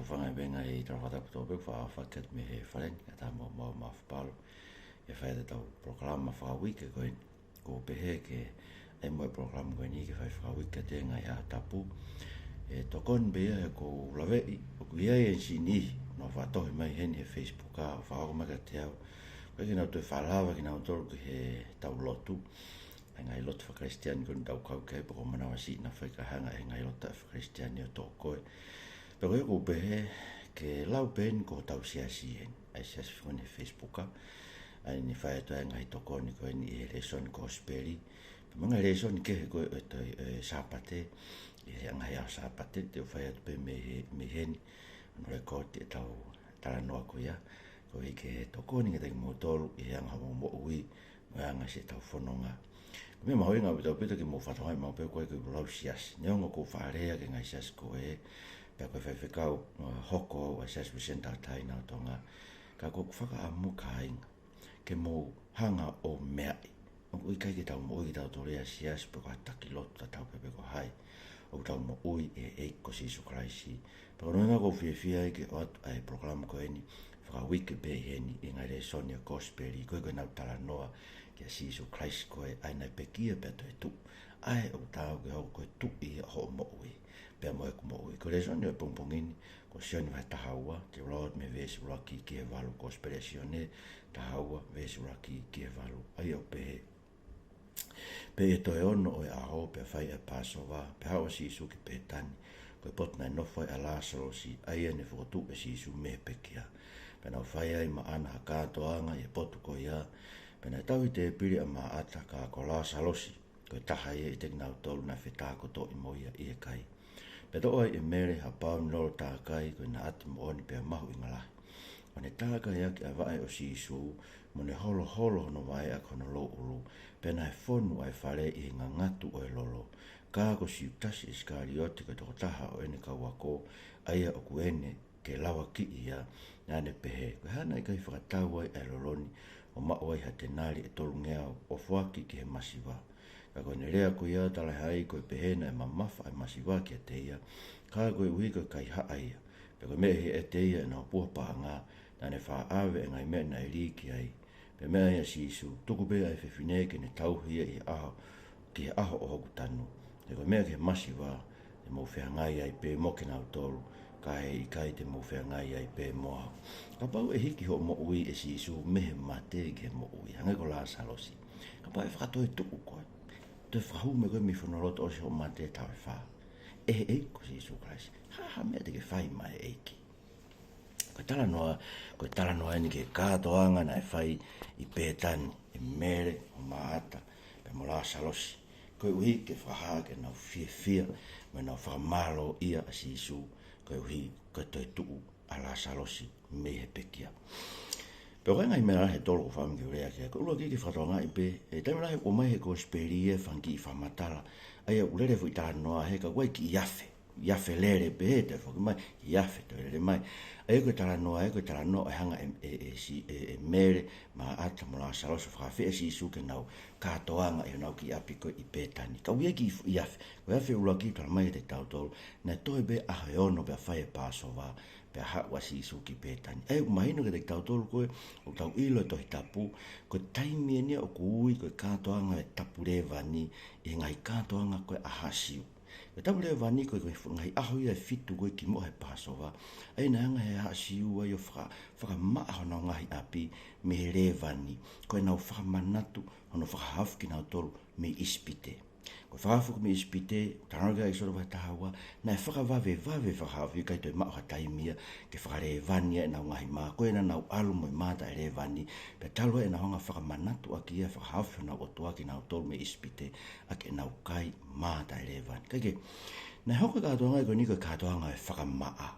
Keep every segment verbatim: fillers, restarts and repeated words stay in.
Fanga e venga i tala fakatapu tō pē, fa-, fakatapu mei he fale ni, ka tā mau mau mafapalo. ʻE fai ʻetau polokalama fakauike ko eni. ʻOku ou pehē ke ʻai mo e polokalama ko eni ke fai fakauike ʻi he ngaahi ʻaho tapu. ʻE tokoni pē ia he ʻoku ou laveʻi, ʻoku ʻi ai e siʻi niʻihi, nau fakatohi mai heni he Facebook ʻo fakahoko mai kiate au. Ko e ke nau toe fakalava kinautolu ki heʻetau lotu. ʻA e ngaahi lotu fakakalisitiane ko eni ʻoku tau kau ki ai, pea ʻoku ou manavasiʻi naʻa faʻa hanga ʻe he ngaahi lotu fakakalisitiane ʻo toʻo koe. Pea ko ia ʻoku ou pehē ke lau pē eni ko hotau siasi eni. ʻA e siasi ko eni he Facebook ʻa. ʻA ia naʻe fai atu ai e ngaahi tokoni ko eni ʻi he lēsoni kosipeli. Pea mo e ngaahi lēsoni kehe ko ē ʻo e, ʻo e Sāpate. ʻI he ngaahi ʻaho Sāpate, te u fai atu pē mei he, mei heni. ʻO ne lēkooti ʻetau talanoa ko ia. Koeʻuhi ke tokoni kiate kimoutolu ʻi he anga hoʻomou moʻui, mo e anga siʻetau fononga. Ko e meʻa mahuʻinga ʻaupito ʻaupito ke mou fakatokangaʻi maʻu pē ko e ke lau siasi. Neongo ʻoku ou faʻa lea ki he ngaahi siasi ko ē, pea ko e faifekau, uh, hoko au ʻa e Siasi Uēsiliana Tauʻatāina ʻo Tonga. Ka ʻoku ou fakaʻamu kāinga, ke mou hanga ʻo meaʻi. ʻOku ʻikai ke tau moʻui kitautolu ia he siasi pe ko ha taki lotu tatau pē pe ko hai. ʻOku tau moʻui ʻi he ʻEiki ko Sīsū Kalaisi. Pea ko hono ʻuhinga ʻoku ou fiefia ai ke ʻoatu ʻa e polokalama ko eni, fakauike pē ʻi heni ʻi he ngaahi lēsoni ʻo e kosipeli, ko e ko ʻenau talanoa kia Sīsū Kalaisi ko ē ʻa ia naʻe pekia pea toetuʻu. ʻA ia ʻoku taau ke hoko ko e tuʻi ia ʻo hoʻo moʻui, pea mo ʻeku moʻui. Ko e lēsoni ʻo e pongipongi ni, ko Sione vahe taha ua, te u lau atu mei he veesi ʻuluaki ki he valu, kosipeli ʻa Sione taha ua, veesi ʻuluaki ki he valu. ʻA ia ʻoku pehē: Pea ʻi he toe ono ʻo e ʻaho, pea fai ʻa e Pāsova, pea haʻu ʻa Sīsū ki Pētani, ko e potu naʻe nofo ai ʻa Lāsalosi, ʻa ia ne fokotuʻu ʻe Sīsū mei he pekia. Pea nau fai ai maʻana ha kātoanga ʻi he potu ko ia, pea naʻe tauhi tēpile ʻa Māʻata, ka ko Lāsalosi, ko e taha ia ʻiate kinautolu naʻe fetākotoʻi mo ia ʻi he kai. Pea toʻo ai ʻe Mele ha pauni lolo tākai, ko e naʻati moʻoni pea mahuʻinga lahi, ʻo ne tākai ʻaki ʻa e vaʻe ʻo Sīsū, mo ne holoholo hono vaʻe ʻaki hono louʻulu, pea naʻe fonu ʻa e fale ʻi he ngangatu ʻo e lolo. Ka ko Siutasi ʻIsikaliote, ko e tokotaha ʻo ʻene kau ako, ʻa ia ʻoku ʻene ke lavakiʻi ia, naʻa ne pehē, ko e hā naʻe ʻikai fakatau ai ʻa e lolo ni, ʻo maʻu ai ha tenali ʻe tolungeau, ʻo foaki ki he masiva? Ka ko ʻene lea ko ia, talaʻehai ko e pehē naʻe mamafa ʻa e masiva kiate ia, ka koeʻuhi ko e kaihaʻa ia, pea ko e meʻa ʻe ʻiate ia ʻenau puha paʻanga, naʻa ne faʻa ʻave ʻa e ngaahi meʻa naʻe lī ki ai. Pea meʻa ai ʻa Sīsū, tuku pē ʻa e fefine ke ne tauhi ia ʻi he ʻaho, ki he ʻaho ʻo hoku tanu. He ko e meʻa ki he masiva, te mou feangai ai pē mo kinautolu, ka ʻe ʻikai te mou feangai ai pē mo au. Kapau ʻe hiki hoʻo moʻui ʻe Sīsū mei he mate ki he moʻui, hangē ko Lāsalosi. Kapau ʻe fakatoetuʻu koe, toe fakahū mai koe mei he fonualoto ʻosi hoʻo mate taʻu ʻe fā ʻe he ʻEiki ko Sīsū Kalaisi, ha, ha meʻa te ke fai maʻa e ʻEiki? Ko e talanoa, ko e talanoa eni ki he kātoanga naʻe fai ʻi Pētani ʻe Mele mo Māʻata pea mo Lāsalosi, koeʻuhi ke fakahā ke nau fiefia mo nau fakamālōʻia ʻa Sīsū, koeʻuhi ko e toetuʻu ʻa Lāsalosi mei he pekia. Pea ko e ngaahi meʻa lahi ʻe tolu ʻoku ou fakaʻamu ke u lea ki ai. Ko e ʻuluaki ke fakatokangaʻi pē, ʻi he taimi lahi ʻoku ʻomai he kosipeli e fanga kiʻi fakamatala, ʻa ia ʻoku lele foʻi talanoa he ka ʻoku ʻi ai e kiʻi afe. ʻI afe lele pē he toe foki mai, ʻi afe toe lele mai. ʻA ia ko e talanoa, ʻa ia ko e talanoa ʻo e hanga ʻe, ʻe, ʻe Si-, ʻe, ʻe Mele, Māʻata mo Lāsalosi ʻo fakaafeʻi ʻa Sīsū ke nau kātoanga ʻi honau kiʻi ʻapi ko ē ʻi Pētani. Ka ʻoku ʻi ai e kiʻi fu-, ʻi afe, ko e afe ʻuluaki talamai kiate kitautolu, naʻe toe pē ʻaho ʻe ono pea fai e Pāsova, pea haʻu ʻa Sīsū ki Pētani. ʻA ia ʻoku mahino kiate kitautolu ko ē, ʻoku tau ʻilo he Tohi Tapu, ko e taimi eni ia ʻoku ui ko e kātoanga ʻo e tapu lēvani, ʻi he ngaahi kātoanga ko ē ʻa haʻa Siu. Ko e tapu lēvani ko e, ko e fu-, ngaahi ʻaho ia ʻe fitu ko ē kimuʻa he Pāsova, ʻa ia naʻe hanga ʻe he haʻa Siu ʻa ia ʻo faka-, fakamaʻa honau ngaahi ʻapi mei he lēvani, ko ʻenau fakamanatu hono fakahaofi kinautolu mei ʻIsipite. Ko e fakahaofi mei ʻIsipite, talanoa ki ai ʻEkisoto vahe taha ua, naʻe fakavavevave fakahaofi, ʻikai toe maʻu ha taimi ia ke fakalēvani ai ʻenau ngaahi mā, ko ia naʻa nau ʻalu mo e mā taʻelēvani, pea talu ai ʻenau hanga ʻo fakamanatu ʻaki ia, fakahaofi honau ʻOtua kinautolu mei ʻIsipite, ʻaki ʻenau kai mā taʻelēvani. Kae kehe, naʻe hoko e kātoanga ko eni ko e kātoanga ʻo e fakamaʻa.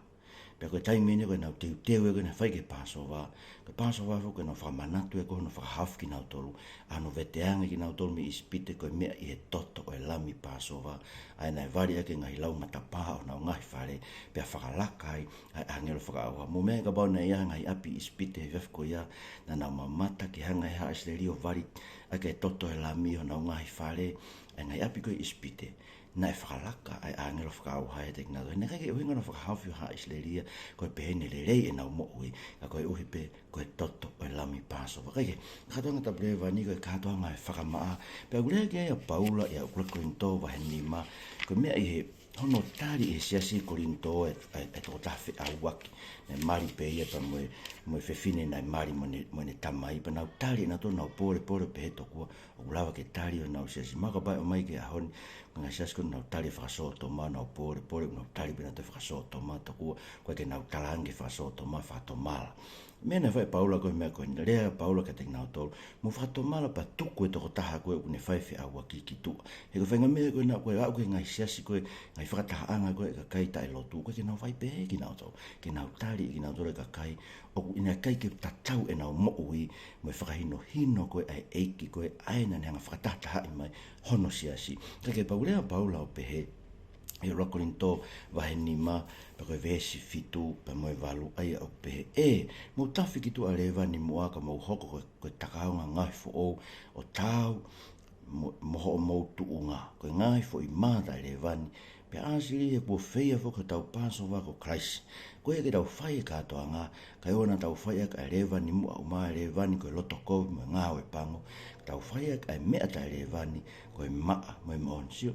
Pea ko e taimi eni ko ʻenau teuteu ē ko ē naʻe fai ki he Pāsova, ko e Pāsova foki ko ʻenau fakamanatu ē ko hono fakahaofi kinautolu, ʻa hono veteange kinautolu mei ʻIsipite ko e meʻa ʻi he toto ʻo e lami Pāsova, ʻa ia naʻe vali ʻaki e ngaahi lau matapā ʻo honau ngaahi fale, pea fakalaka ai ʻa e ʻāngelo fakaʻauha. Mou meaʻi kapau naʻe ʻi ai ha ngaahi ʻapi ʻi ʻIsipite he efiafi ko ia, naʻa nau mamata ki he hanga ʻe he haʻa ʻIsileli ʻo vali ʻaki e toto ʻo e lami ʻi honau ngaahi fale, ʻa e ngaahi ʻapi ko ē ʻi ʻIsipite. naʻe fakalaka ʻa e ʻāngelo fakaʻauha ʻiate kinautolu. Naʻe ʻikai ke ʻuhinga hono fakahaofi ʻo haʻa ʻIsileli ia ko e pehē ne lelei ʻenau moʻui, ka koeʻuhi pē ko e toto ʻo e Lami Pāsova. Kae kehe, kātoanga tapu lēvani ko e kātoanga ʻo e fakamaʻa. Pea ʻoku lea ki ai ʻa Paula ʻi he ʻuluaki Kolinitō vahe nima, ko e meʻa ʻi he hono tali ʻe he siasi Kolinitō ʻa e, ʻa e, ʻa e tokotaha feʻauaki naʻe mali pē ia pea mo e, mo e fefine naʻe mali mo ʻene, mo ʻene tamai, pea nau tali ʻenautolu, nau pōlepole pehē tokua ʻoku lava ke tali ʻe honau siasi. Mahalo kapau ʻe ʻomai ki he ʻaho ni, ko e ngaahi siasi ko ē ʻoku nau tali fakasōtoma, nau pōlepole, nau tali pē ʻenautolu fakasōtoma, tokua ʻoku ʻikai ke nau talaange fakasōtoma, fakatomala. Meʻa naʻe fai ʻe Paula ko e meʻa ko eni, lea ʻa Paula kiate kinautolu, mou fakatomala pea tuku e tokotaha ko ē ʻoku ne fai feʻauaki ki tuʻa. He ko e faʻahinga meʻa ko ē naʻa, ko e aʻu ki he ngaahi siasi ko ē, ngaahi fakatahaʻanga ko ē ʻa e kakai taʻelotu, ʻoku ʻikai ke nau fai pehē kinautolu, ke nau tali kinautolu e kakai ʻoku ʻikai ke tatau ʻenau moʻui mo e fakahinohino ko ē ʻa e ʻEiki ko ē ʻa ē naʻa ne hanga fakatahatahaʻi mai hono siasi. Kae kehe, pea ʻoku lea ʻa Paula ʻo pehē, ʻi he ʻuluaki Kolinitō vahe nima, pea ko e veesi fitu pea mo e valu, ʻa ia ʻoku pehē: ʻE, mou tafi ki tuʻa ʻa e lēvani muʻa ka mou hoko ko e, ko e takaonga ngaahi foʻou ʻo taau mo, mo hoʻomou tuʻunga, ko e ngaahi foʻi mā taʻelēvani, pea ʻāsili he kuo feia foki hotau Pāsova ko Kalaisi. Ko ia ke tau fai e kātoanga, kae ʻoua naʻa tau fai ʻaki ʻa e lēvani muʻa, ʻumaʻā e lēvani ko e loto kovi mo e ngāue pango, ka tau fai ʻaki ʻa e meʻa taʻelēvani ko e maʻa mo e moʻoni. Sio,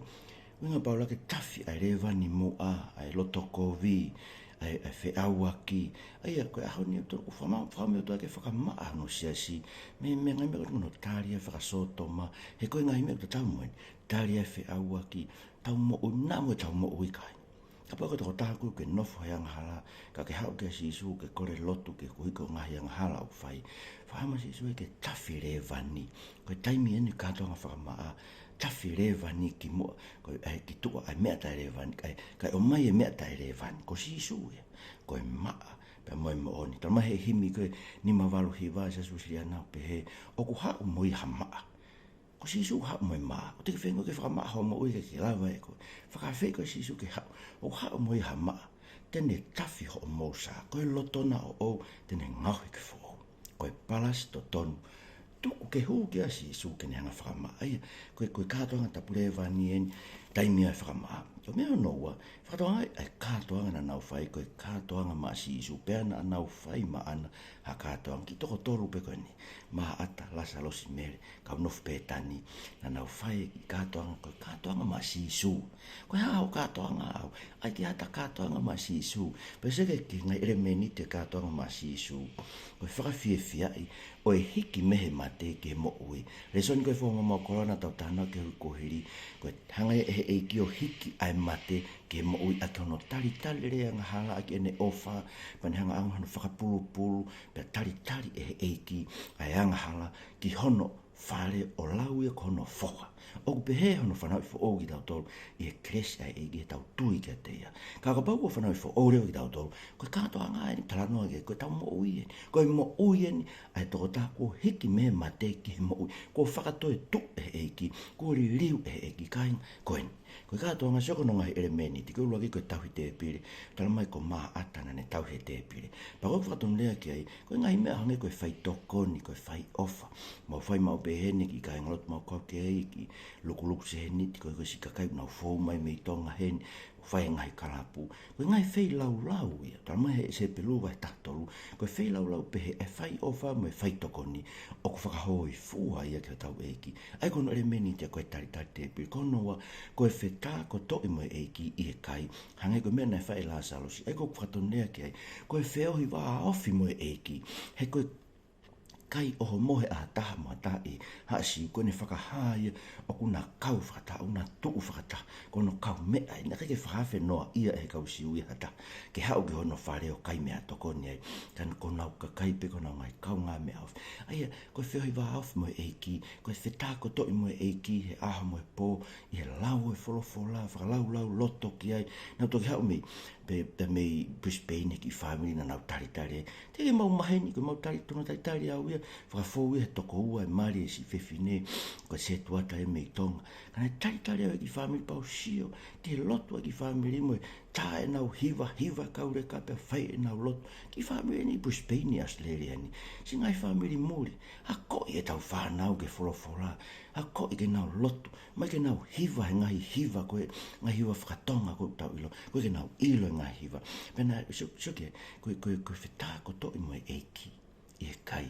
ʻuhinga ʻa Paula ke tafi ʻa e lēvani muʻa, ʻa e loto kovi, ʻa e, ʻa e feʻauaki. ʻA ia, ko e ʻaho ni ʻoku totonu ke fakama-, fakamaʻa ʻa e fakamaʻa hono siasi mei, mei he ngaahi meʻa ko ē ʻoku nau tali ai fakasōtoma, he ko e ngaahi meʻa ʻoku tatau mo eni, tali ai feʻauaki, tau moʻui, naʻa mo ʻetau moʻui, kāinga. Kapau ko e tokotaha koe ʻoku ke nofo he angahala, ka ke haʻu kia Sīsū ke kole lotu koeʻuhi ko e ngaahi angahala ʻoku fai, fakaʻamu ʻa Sīsū ia ke tafi lēvani. Ko e taimi eni kātoanga fakamaʻa, tafi lēvani ki muʻa, ko e, ʻai ki tuʻa ʻa e meʻa taʻelēvani, kae, kae ʻomai e meʻa taʻelēvani. Ko Sīsū ia, ko e maʻa pea mo e moʻoni. Talamai ʻe he himi ko e nima valu hiva, siasi Uēsiliana, ʻo pehē: ʻOku haʻu mo ia ha maʻa. Ko Sīsū haʻu mo e maʻa. ʻOua te ke feinga ke fakamaʻa hoʻo moʻui ke ke lava ʻe koe. Fakaafeʻi koe ʻe Sīsū ke haʻu. ʻOku haʻu mo ia ha maʻa te ne tafi hoʻomou sā. Ko e loto na ʻoʻou te ne ngaohi ke foʻou. Ko e palasi totonu. Tuku ke hū kia Sīsū ke ne hanga fakamaʻa ia. Ko e, ko e kātoanga tapu lēvani eni, taimi ʻa e fakamaʻa. Ko e meʻa hono ua, fakatokangaʻi ʻa e kātoanga naʻa nau fai, ko e kātoanga maʻa Sīsū, pea naʻa nau fai maʻana ha kātoanga. Kiʻi toko tolu pē ko eni: Māʻata, Lasalosi, Mele, kau nofo Pētani, naʻa nau fai e kiʻi kātoanga, ko e kātoanga maʻa Sīsū. Ko e hā hoʻo kātoanga ʻaʻau? ʻAi ke ʻata kātoanga maʻa Sīsū. Pea sio ki he ngaahi ʻelemēniti e kātoanga maʻa Sīsū. Ko e fakafiefiaʻi ʻo e hiki mei he mate ki he moʻui. Lēsoni ko e Fuakava Maʻa Koloa naʻa tau talanoa ki ai he uike kuo hili, ko e hanga ʻe he ʻEiki ʻo hiki ʻa e mate ki he moʻui ʻaki hono talitali lelei angahala ʻaki ʻene ʻofa, pea ne hanga ʻo ʻoange hono fakapulupulu, pea talitali ʻe he ʻEiki ʻa e angahala ki hono fale ʻo lau ia ko hono foha. ʻOku pehē hono fanauʻi foʻou kitautolu ʻi he kelesi ʻa e ʻEiki heʻetau tui kiate ia. Ka kapau kuo fanauʻi foʻou leva kitautolu, ko e kātoanga eni ʻoku talanoa ki ai, ko ʻetau moʻui eni. Ko e moʻui eni ʻa e tokotaha kuo hiki mei he mate ki he moʻui. Kuo fakatoetuʻu ʻe he ʻEiki, kuo liliu ʻe he ʻEiki, kāinga. Ko eni. Ko e kātoanga, sio ki hono ngaahi ʻelemēniti. Ko e ʻuluaki ko e tauhi tēpile. Talamai ko Māʻata naʻa ne tauhi e tēpile. Pea ko e fakatonulea ki ai, ko e ngaahi meʻa hangē ko e faitokoni, ko e faiʻofa. Mau fai maʻu pē heni ki he kāingalotu mau kau ki ai, ki Lukuluku Sēniti, ko e, ko e siʻi kakai ʻoku nau fou mai mei Tonga heni, fai e ngaahi kalapu. Ko e ngaahi feilaulau ia. Talamai ʻe he Hepelū vahe taha tolu, ko e feilaulau pehē ʻa e faiʻofa mo e faitokoni ʻoku fakahōifua ia ki hotau ʻEiki. ʻA ia ko hono ʻelemēniti ia ko e talitali tēpile. Ko hono ua, ko e fetākotoʻi mo e ʻEiki ʻi he kai, hangē ko e meʻa naʻe fai ʻe Lasalosi. ʻA ia ko e fakatonulea ki ai, ko e feohi vāofi mo e ʻEiki. He ko e kai ʻohomohe ʻa ha taha mo ha taha ʻi Haʻa Siu, ko ʻene fakahā ia ʻoku na kau fakataha, ʻoku na tuʻu fakataha. Ko hono kaumeʻa ia, naʻe ʻikai ke fakaafe noaʻia ʻe he kau Siu ia ha taha ke haʻu ki hono fale ʻo kai meʻatokoni ai. Ka ko honau kakai pē, ko honau ngaahi kaungāmeʻa ofi. ʻA ia, ko e feohi vāofi mo e ʻEiki, ko e fetākotoʻi mo e ʻEiki he ʻaho mo e pō, ʻi he lau ʻo e folofola, fakalaulauloto ki ai. Naʻa ku toki haʻu mei, pē, pē mei Brisbane he kiʻi fāmili naʻa nau talitali ai. Teʻeki ke mau maheni, ko ʻemau tali, tuna talitali au ia, fakafou ia he toko ua e mali e siʻi fefine, ko e setuata ia mei Tonga. Ka naʻe talitali au e kiʻi fāmili pea u sio ki he lotu ʻa e kiʻi fāmili mo e tā ʻenau hiva, hiva kauleka pea fai ʻenau lotu. Ki he fāmili ʻi Brisbane ʻi ʻAositelēlia ni. Siʻi ngaahi fāmili muli. Akoʻi ʻetau fānau ki he folofola. Akoʻi ke nau lotu. ʻOmai ke nau hiva he ngaahi hiva ko ē, ngaahi hiva fakatonga ko ē ʻoku tau ʻilo. Ko ē ke nau ʻilo e ngaahi hiva. Pea naʻe, sio, sio ki ai, ko e, ko e, ko e fetā kotoa ʻi mo e ʻEiki ʻi he kai.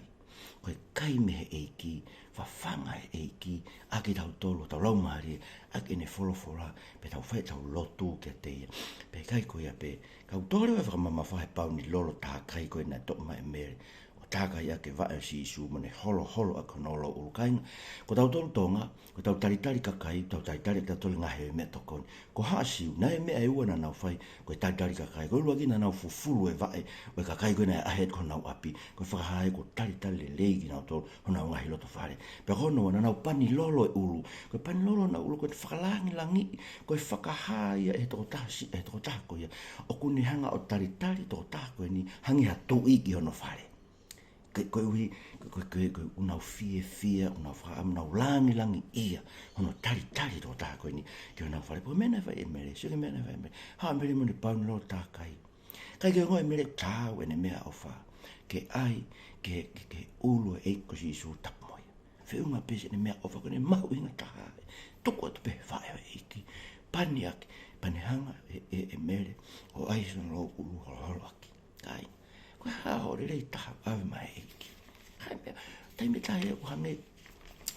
Ko e kai mei he ʻEiki, fafanga he ʻEiki ʻa kitautolu, hotau laumālie, ʻaki ʻene folofola, pea tau fai ʻetau lotu kiate ia. Pea ʻikai ko ia pē, kau tole ʻo fakamamafa he pauni lolo takai ko ē naʻe toʻo mai ʻe Mele, ʻo takai ʻaki e vaʻe ʻo Sīsū mo ne holoholo ʻaki hono ʻulu. Kāinga, ko tautolu Tonga, ko ʻetau talitali kakai, ʻetau talitali ʻa kitautolu he ngaahi meʻatokoni. Ko Haʻa Siu, naʻe meʻa ʻe ua naʻa nau fai, ko e talitali kakai. Ko e ʻuluaki naʻa nau fufulu e vaʻe ʻo e kakai ko ē naʻe ʻaʻahi atu ki honau ʻapi, ko e fakahā ia kuo talitali lelei kinautolu honau ngaahi loto fale. Pea ko hono ua naʻa nau pani lolo e ʻulu. Ko e pani lolo honau ʻulu ko e fakalāngilangiʻi, ko e fakahā ia ʻe he tokotaha si-, ʻe he tokotaha ko ia ʻoku ne hanga ʻo talitali e tokotaha ko eni hangē ha tuʻi ki hono fale. Ko, koeʻuhi, ko, ko, ko, ko ʻenau fiefia, ʻenau fakaʻamu, ʻenau lāngilangiʻia hono talitali e tokotaha ko eni ki honau fale. Pea ko e meʻa naʻe fai ʻe Mele, sio ki he meʻa naʻe fai ʻe Mele. Haʻu ʻa Mele mo ʻene pauni lolo takai. ʻIkai ke ongoʻi ʻe Mele ʻoku taau ʻene meʻaʻofa ke ʻai ki he, ki he, ki he ʻulu ʻo e ʻEiki ko Sīsū, tapu mo ia. Feʻunga pē siʻene meʻaʻofa ko ʻene mahuʻinga taha. Tuku atu pē he vaʻe ʻo e ʻEiki. Pani ʻaki, pani hanga ʻe, ʻe, ʻe Mele ʻo ʻai siʻono ʻulu holoholo ʻaki. Kāinga, ko e hā hoʻo lelei taha ʻave mai he ʻEiki? Hā e meʻa, taimi ʻe taha ʻoku hangē,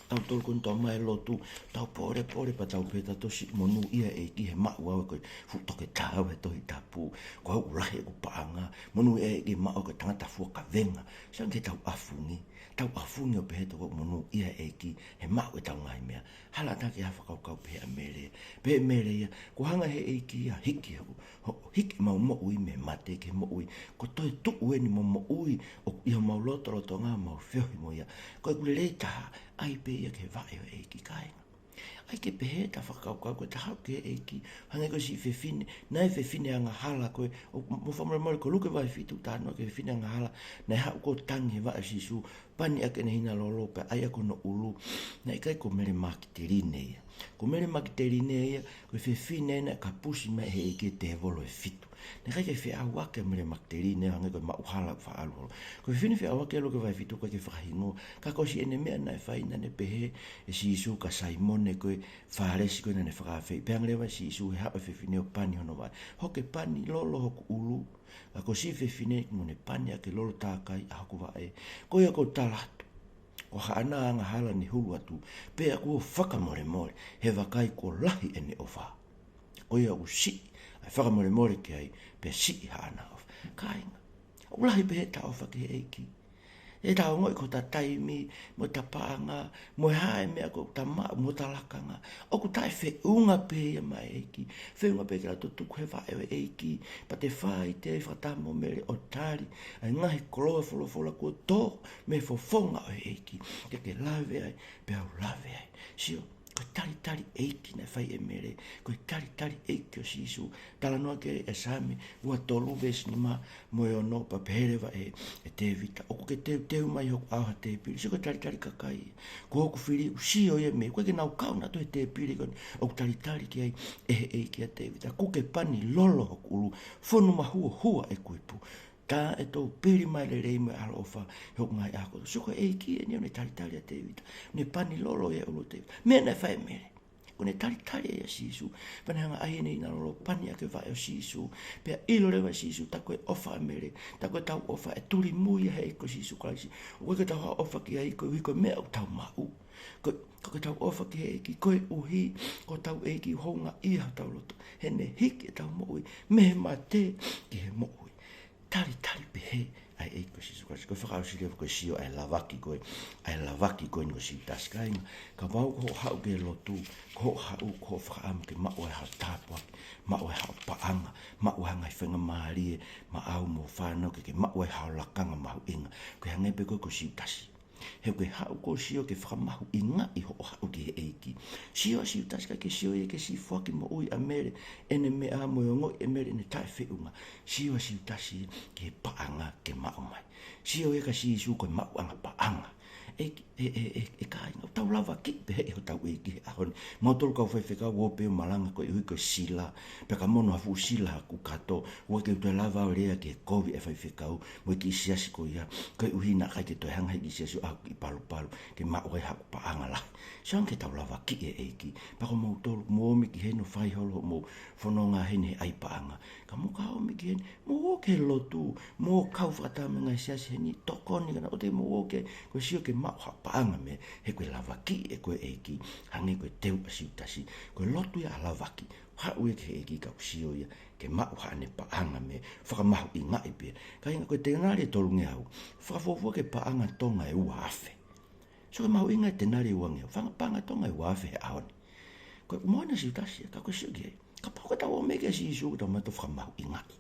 tautolu ko eni tau ō mai he lotu, tau pōlepole pea tau pehē ʻe tautolu, siʻi monūʻia e ʻEiki he maʻu au ko e fuʻu toketā au he Tohi Tapu, ko au ʻoku lahi ʻeku paʻanga, monūʻia e ʻEiki he maʻu au ko e tangata fua kavenga. Sio ange ki heʻetau ʻafungi, tau ʻafungi ʻo pehē ʻe tautolu ʻoku monūʻia e ʻEiki he maʻu ʻetau ngaahi meʻa. Hala ʻatā ki ha fakakaukau pehē ʻa Mele. Pehē ʻe Mele ia, kuo hanga ʻe he ʻEiki ia ʻo hiki hoku, ho-, hiki ʻemau moʻui mei he mate ki he moʻui. Kuo toe tuʻu eni mo moʻui ʻoku ʻi homau lotolotonga, mau feohi mo ia. Ko ʻeku lelei taha, ʻai pē ia ki he vaʻe ʻo e ʻEiki, kāinga. ʻAi ke pehē ʻeta fakakaukau ko ʻeta haʻu ki he ʻEiki, hangē ko e siʻi fefine, naʻe fefine angahala ko ē, ʻo mo fakamolemole ko Luke vahe fitu, talanoa ki he fefine angahala, naʻe haʻu ʻo tangi he vaʻe ʻo Sīsū, pani ʻaki ʻene hina lolo pea ʻai ʻaki hono ʻulu. Naʻe ʻikai ko Mele Makitaline ia. Ko Mele Makitaline ia, ko e fefine naʻe kapusi mai ʻe he ʻEiki e tēvolo ʻe fitu. Naʻe ʻikai ke feʻauaki ʻa Mele Makitaline ia hangē ko e maʻuhala ʻoku faʻa ʻalu holo. Ko e fefine feʻauaki ʻa Luke vahe fitu ʻoku ʻikai ke fakahingoa. Ka ko siʻene meʻa naʻe fai, naʻa ne pehē ʻe Sīsū kia Saimone ko e Fālesi ko ē naʻa ne fakaafeʻi. Pehē ange leva ʻe Sīsū, he haʻu e fefine ʻo pani hono vaʻe. Hoku ke pani lolo hoku ʻulu. Ka ko siʻi fefine ʻoku ne pani ʻaki e lolo takai ʻa hoku vaʻe, ko ia ʻoku ou tala atu, ko haʻana angahala ne hulu atu, pea kuo fakamolemole, he vakai kuo lahi ʻene ʻofa. Ko ia ʻoku siʻi ʻa e fakamolemole ki ai, pea siʻi haʻana ʻofa. Kāinga, ʻoku lahi pē heʻeta ʻofa ki he ʻEiki. ʻEta ongoʻi ko ʻeta taimi, mo ʻeta paʻanga, mo e hā e meʻa ko ʻeta maʻu, mo ʻeta lakanga, ʻoku taʻefeʻunga pē ia maʻa e ʻEiki. Feʻunga pē ke ʻalu ʻo tuku he vaʻe ʻo e ʻEiki, pea te fāʻite ai fakataha mo Mele ʻo tali ʻa e ngaahi koloa folofola kuo tō mei he fofonga ʻo e ʻEiki. Ke ke lave ai, pea u lave ai. Sio, ko e talitali ʻeiki naʻe fai ʻe Mele, ko e talitali ʻeiki ʻo Sīsū. Talanoa ki ai ʻa e Saame ua tolu veesi nima mo e ono, pea pehē leva ʻe, ʻe Tēvita, ʻoku ke teuteu mai hoku ʻao ha tēpile. Sio, ko e talitali kakai. Ko hoku fili ʻoku sio ia mei, ʻoku ʻikai ke nau kau nautolu he tēpile ko eni, ʻoku talitali ki ai ʻe he ʻEiki ʻa Tēvita. Kuo ke pani lolo hoku ʻulu, fonu mahuohua ʻeku ipu. Tā ʻe toupili mai e lelei mo e ʻaloʻofa ʻi hoku ngaahi ʻaho kotoa. Sio, ko e ʻEiki eni ʻoku ne talitali ʻa Tēvita. Ne pani lolo ia e ʻulu ʻo Tēvita. Meʻa naʻe fai ʻe Mele, ko ʻene talitali ʻa Sīsū. Pea ne hanga ʻai ʻene hina lolo, pani ʻaki e vaʻe ʻo Sīsū. Pea ʻilo leva ʻe Sīsū, tā ko e ʻofa ʻa Mele, tā ko ʻetau ʻofa ʻe tulimui ia he ʻEiki ko Sīsū Kalaisi. ʻOku ʻikai ke tau haʻu ʻo ʻofa ki ai koeʻuhi ko e meʻa ʻoku tau maʻu. Ko, ko ʻetau ʻofa ki he ʻEiki koeʻuhi ko hotau ʻEiki ʻoku houngaʻia hotau loto, he ne hiki ʻetau moʻui mei he mate ki he moʻui. Talitali pehē ʻa e ʻEiki ko Sīsū Kalaisi. Ko e fakaʻosi leva ko e sio ʻa e lavaki ko ē, ʻa e lavaki ko eni ko Siutasi, kāinga. Kapau ko hoʻo haʻu ki he lotu, ko hoʻo haʻu, ko hoʻo fakaʻamu ke maʻu ai haʻo tāpuaki, maʻu ai haʻo paʻanga, maʻu ai ha ngaahi faingamālie maʻau mo e fānau, ke ke maʻu ai haʻo lakanga mahuʻinga. Ko e hangē pē ko ē ko Siutasi. He ʻoku ke haʻu ʻo sio ke fakamahuʻingaʻi hoʻo haʻu ki he ʻEiki. Sio ʻa Siutasi, ʻikai ke sio ia ki he siʻi foaki moʻui ʻa Mele, ʻene meʻa mo e ongoʻi ʻe Mele ʻene taʻefeʻunga. Sio ʻa Siutasi ki he paʻanga ke maʻu mai. Sio ia kia Sīsū ko e maʻuʻanga paʻanga. ʻE, ʻe, ʻe, ʻe, ʻe kāinga, ʻoku tau lavakiʻi pē ʻe hotau ʻEiki he ʻaho ni. Mautolu kau faifekau ʻoku pē ʻo malanga koeʻuhi ko e sila, pea ka mono ha fuʻu sila ʻoku kato, ʻoku ʻikai ke u toe lava ʻo lea ki he kovi ʻa e faifekau mo e kiʻi siasi ko ia, koeʻuhi naʻe ʻikai ke toe hanga ʻe he kiʻi siasi ʻo ʻai ha kiʻi palupalu ke maʻu ai haʻaku paʻanga lahi. Sio ange ki heʻetau lavakiʻi e ʻEiki, pea ko moutolu mou ō mai ki heni ʻo fai holo hoʻomou fononga heni he ʻai paʻanga. Ka mou ka ō mai ki heni, mou ō ki he lotu, mou kau fakataha mo e ngaahi siasi heni, tokoni ke nau ō mai, mou ō ki ai, ko e sio ke maʻu ha paʻanga mei ai, he ko e lavakiʻi ʻe koe ʻe he ʻEiki, hangē ko e teu ʻa Siutasi, ko e lotu ia ʻa e lavaki, haʻu ia ki he ʻEiki ka ʻoku sio ia ke maʻu haʻane paʻanga mei ai, fakamahuʻingaʻi pē ia. Kāinga, ko e tenali ʻe tolungeau, fakafuofua ki he paʻanga Tonga ʻe ua afe. Sio ki he mahuʻinga e tenali ʻe uangeau, fanga paʻanga Tonga ʻe ua afe he ʻaho ni. Ko e moana Siutasi ia, ka ko e sio ki ai. Kapau ʻoku tau ō mai kia Sīsū, ʻoku tau mato fakamahuʻingaʻi.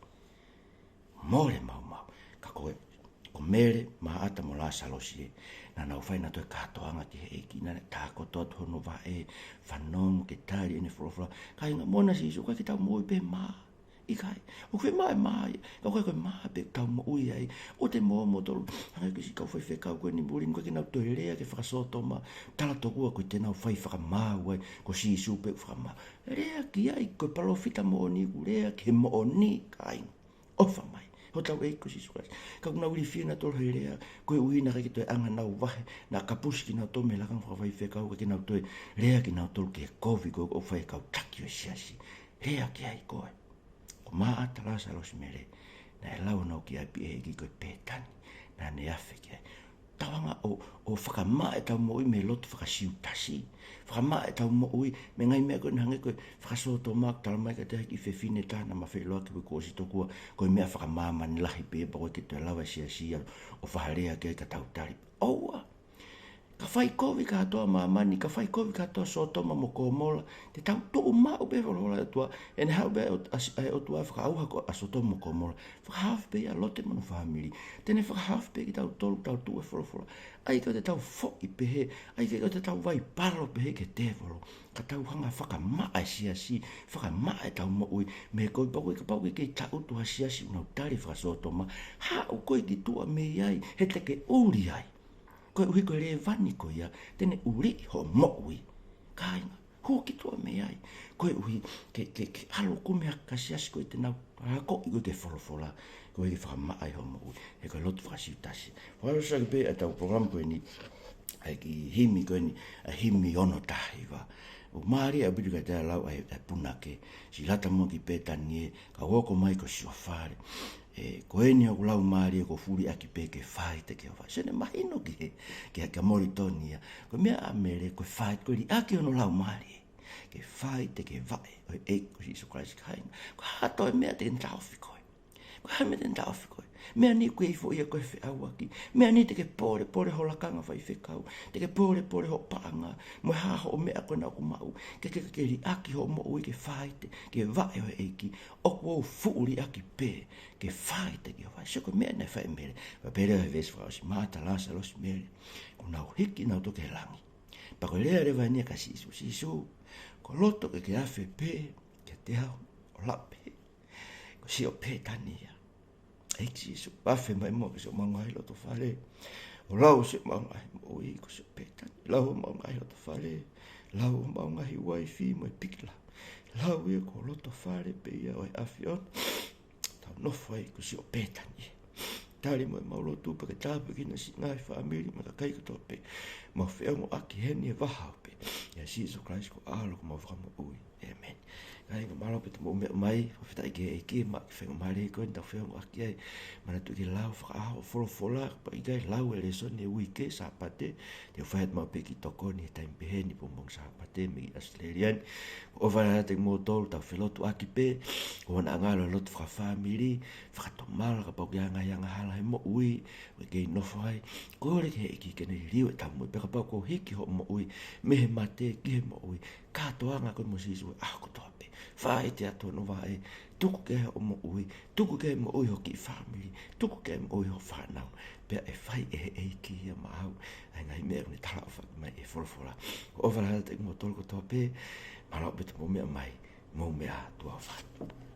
Mole maumau. Ka ko e, ko Mele, Māʻata mo Lāsalosi ē, naʻa nau fai nautolu e kātoanga ki he ʻEiki, naʻa ne tākoto atu hono vaʻe, fanongo ke tali ʻene folofola. Kāinga, moana Sīsū, ʻoku ʻikai ke tau moʻui pē mā. ʻIkai. ʻOku fiemaʻu e mā ia, ka ʻoku ʻikai ko e mā pē ʻoku tau moʻui ai. ʻOku te moʻo moutolu, hangē ko e siʻi kau faifekau ko eni muli ni, ʻoku ʻikai ke nau toe lea ki he fakasōtoma, tala tokua ko ʻenau fai fakamaau ai, ko Sīsū pē ʻoku fakamaau. Lea ki ai, ko e palōfita moʻoni ʻoku lea ki he moʻoni, kāinga. ʻOfa mai. Hotau ʻEiki ko Sīsū Kalaisi. Ka ʻoku nau ilifia nautolu he lea, koeʻuhi naʻe ʻikai ke toe ʻaonga ʻenau vahe, naʻe kapusi kinautolu mei he lakanga fakafaifekau, ʻikai ke nau toe lea kinautolu ki he kovi ko ē ʻoku fai ʻe he kau taki ʻo e siasi. Lea ki ai koe. Ko Māʻata, Lāsalosi, Mele, naʻe lau honau kiʻi ʻapi ʻe he ʻEiki ko e Pētani, naʻa ne afe ki ai. Tau hanga ʻo, ʻo fakamaʻa ʻetau moʻui mei he lotu faka-Siutasi. Fakamaʻa ʻetau moʻui mei he ngaahi meʻa ko eni hangē ko e fakasōtoma, talamai kiate au ʻe he kiʻi fefine ʻe taha naʻa ma feʻiloaki, ko e kuo ʻosi tokua, ko e meʻa fakamāmani lahi pē ia pea ʻoku ʻikai ke toe lava e siasi ia ʻo fakalea ki ai ka tau tali. ʻOua. Ka fai kovi kātoa māmani, ka fai kovi kātoa Sōtoma mo Komola, te tau tuʻu maʻu pē folofola ʻa e ʻOtua, ʻene haʻu pē ʻa e ʻOtua fakaʻauha ko ē ʻa Sōtoma mo Komola, fakahaofi pē ia ʻa Lote mo hono fāmili, te ne fakahaofi pē kitautolu, tau tuʻu he folofola. ʻIkai ke tau foʻi pehē, ʻikai ke tau vaipalo pehē ki he tēvolo, ka tau hanga fakamaʻa e siasi, fakamaʻa ʻetau moʻui mei he kovi. Pea kapau ʻoku ʻikai ke taʻutu ha siasi ʻoku nau tali fakasōtoma, haʻu koe ki tuʻa mei ai, he te ke ʻuli ai. Koeʻuhi ko e lēvani ko ia, te ne ʻuliʻi hoʻo moʻui. Kāinga, hū ki tuʻa mei ai. Koeʻuhi ke, ke, ke ʻalu ʻo kumi ha kiʻi siasi ko ē te nau akoʻi koe ki he folofola, koeʻuhi ke fakamaʻa ai hoʻo moʻui. He ko e lotu faka-Siutasi. Fakaʻosi ʻaki pē ʻetau polokalama ko eni, ʻa e kiʻi himi ko eni, ʻa e himi ono taha hiva. ʻOku mālie ʻaupito kiate au e lau ʻa e, ʻa e punake. Siʻi lata muʻa ki Pētani ē, ka u hoko mai ki ho fale. ʻE, ko eni hoku laumālie kuo fuliʻaki pē ke faʻite ki ho vaʻe. Sio, naʻe mahino ki he, ki he, kia Molitoni ia. Ko e meʻa ʻa Mele, ko e faʻite, ko e liʻaki hono laumālie ke faʻite ki he vaʻe ʻo e ʻEiki ko Sīsū Kalaisi, kāinga. Ko e hā ha toe meʻa te ne taʻofi koe? Ko e hā ha meʻa te ne taʻofi koe? Meʻa ni ʻoku ke ifo ia ko e feʻauaki. Meʻa ni te ke pōlepole ho lakanga faifekau. Te ke pōlepole hoʻo paʻanga. Mo e hā hoʻo meʻa ko ena ʻoku maʻu. Ke, ke, ke liʻaki hoʻo moʻui ke faʻite ki he vaʻe ʻo e ʻEiki. ʻOku ou fuʻu liʻaki pē ke faʻite ki ho vaʻe. Sio ko e meʻa naʻe fai ʻe Mele. Pea pehē leva he veesi fakaʻosi, Māʻata, Lāsalosi, Mele, kuo nau hiki nautolu ki he langi. Pea ko e lea leva eni ia kia Sīsū, Sīsū, kuo loto ke ke afe pē kiate au ʻo lau pē ko siʻo Pētani ia. ʻEiki Sīsū, afe mai muʻa ki siʻomau ngaahi loto fale, ʻo lau siʻomau ngaahi moʻui ko siʻo Pētani. Lau homau ngaahi loto fale, lau homau ngaahi uaifi mo e pikila. Lau ia ko e loto fale pē ia ʻo e ʻAfiona. Tau nofo ai ko siʻo Pētani ia. Tali mo ʻemau lotu pea ke tāpuekina siʻi ngaahi fāmili mo e kakai kotoa pē ʻoku mau feongoʻaki heni he vahaʻa ope. ʻIa Sīsū Kalaisi ko ho ʻAlo ko homau Fakamoʻui. ʻĒmeni. Kāinga, mālō ʻaupito hoʻomou meʻa mai, fakafetaʻi ki he ʻEiki, maʻa e kiʻi faingamālie ko eni ʻoku tau feongoʻaki ai. Manatuʻi ke lau fakaʻaho e folofola, kapau ʻe ʻikai lau e lēsoni he uike, Sāpate, te u fai atu maʻu pē e kiʻi tokoni he taimi pehē ni pongipongi Sāpate mei ʻAositelēlia ni. ʻOfa lahi atu kiate kimoutolu, tau felotuʻaki pē, ʻoua naʻa ngalo e lotu fakafāmili, fakatomala kapau ʻoku ʻi ai ha ngaahi angahala he moʻui ʻoku ke kei nofo ai. Kole ki he ʻEiki ke ne liliu ʻetau moʻui. Pea kapau kuo hiki hoʻo moʻui mei he mate ki he moʻui, kātoanga koe mo Sīsū he ʻaho kotoa pē. Faʻite atu hono vaʻe, tuku ki ai hoʻo moʻui, tuku ki ai e moʻui ho kiʻi fāmili, tuku ki ai e moʻui ho fānau. Pea ʻe fai ʻe he ʻEiki ia maʻau ʻa e ngaahi meʻa ʻoku ne talaʻofa mai ʻi he folofola. ʻOfa lahi atu kiate kimoutolu kotoa pē, mālō ʻaupito hoʻomou meʻa mai, mou meʻa ā, tuʻa ʻofa atu.